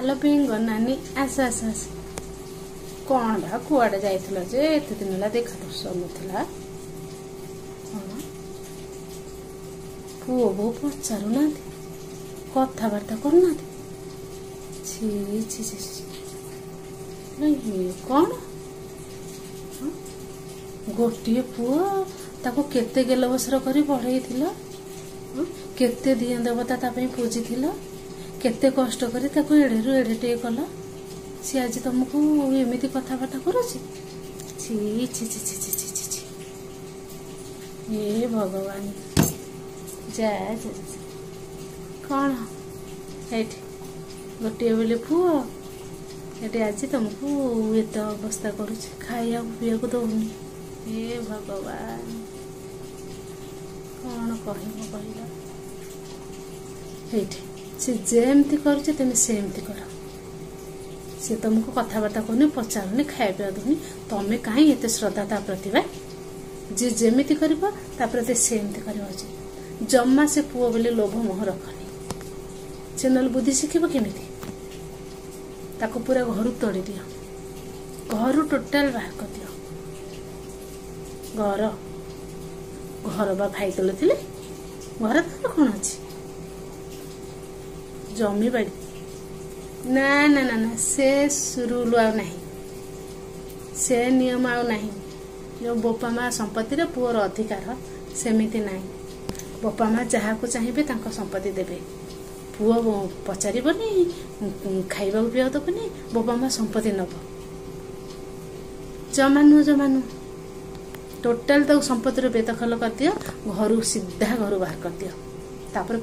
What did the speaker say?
ଆଲୋ ପିଙ୍ଗ ନାନୀ, ଆସ ଆସ ଆସ। କ'ଣ ବା, କୁଆଡ଼େ ଯାଇଥିଲ ଯେ ଏତେ ଦିନ ହେଲା ଦେଖା ଦର୍ଶନ ନଥିଲା? କ'ଣ ପୁଅ ବୋହୂ ପଚାରୁନାହାନ୍ତି, କଥାବାର୍ତ୍ତା କରୁନାହାନ୍ତି? ଛି ଛି ଛି ଛି, ଇଏ କ'ଣ? ଗୋଟିଏ ପୁଅ, ତାକୁ କେତେ ଗେଲ ବସର କରି ବଢ଼େଇଥିଲ, କେତେ ଦିଅଁ ଦେବତା ତା ପାଇଁ ପୂଜିଥିଲ, କେତେ କଷ୍ଟ କରି ତାକୁ ଏଢ଼େରୁ ଏଢ଼େଟିଏ କଲ, ସିଏ ଆଜି ତମକୁ ଏମିତି କଥାବାର୍ତ୍ତା କରୁଛି? ଛି ଛି ଛି ଛି ଛି ଛି ଛି ଛି, ଏ ଭଗବାନ। ଯା ଯା, କ'ଣ ଏଇଠି ଗୋଟିଏ ବୋଲି ପୁଅ ଏଠି ଆଜି ତମକୁ ଏତେ ଅବସ୍ଥା କରୁଛି, ଖାଇବାକୁ ପିଇବାକୁ ଦଉନି। ଏ ଭଗବାନ, କ'ଣ କହିବ କହିଲ? ଏଇଠି ସେ ଯେମିତି କରୁଛି ତମେ ସେମିତି କର। ସେ ତମକୁ କଥାବାର୍ତ୍ତା କରୁନି, ପଚାରୁନି, ଖାଇବା ପିଇବା ଦଉନି, ତମେ କାହିଁ ଏତେ ଶ୍ରଦ୍ଧା ତା ପ୍ରତି ବା? ଯିଏ ଯେମିତି କରିବ ତା ପ୍ରତି ସେମିତି କରିବ ଉଚିତ। ଜମା ସେ ପୁଅ ବୋଲି ଲୋଭ ମୋହ ରଖନି, ସେ ନହେଲେ ବୁଦ୍ଧି ଶିଖିବ କେମିତି? ତାକୁ ପୁରା ଘରୁ ତଡ଼ି ଦିଅ, ଘରୁ ଟୋଟାଲ ବାହାର କରିଦିଅ। ଘର ଘର ବା ଭାଇ ତୋଳିଥିଲେ, ଘରେ ତାର କ'ଣ ଅଛି? ଜମି ବାଡ଼ି ନା ନା ନା ନା, ସେ ରୁଲ ଆଉ ନାହିଁ, ସେ ନିୟମ ଆଉ ନାହିଁ। ଯେଉଁ ବୋପା ମା ସମ୍ପତ୍ତିରେ ପୁଅର ଅଧିକାର ସେମିତି ନାହିଁ। ବୋପା ମା ଯାହାକୁ ଚାହିଁବେ ତାଙ୍କ ସମ୍ପତ୍ତି ଦେବେ, ପୁଅ ପଚାରିବନି, ଖାଇବାକୁ ପିଇବାକୁ ଦେବନି, ବୋପା ମା ସମ୍ପତ୍ତି ନେବ। ଜମା ନୁହଁ, ଜମା ନୁହଁ। ଟୋଟାଲ ତାକୁ ସମ୍ପତ୍ତିରୁ ବେଦଖଲ କରିଦିଅ, ଘରୁ ସିଧା ଘରୁ ବାହାର କରିଦିଅ। ତାପରେ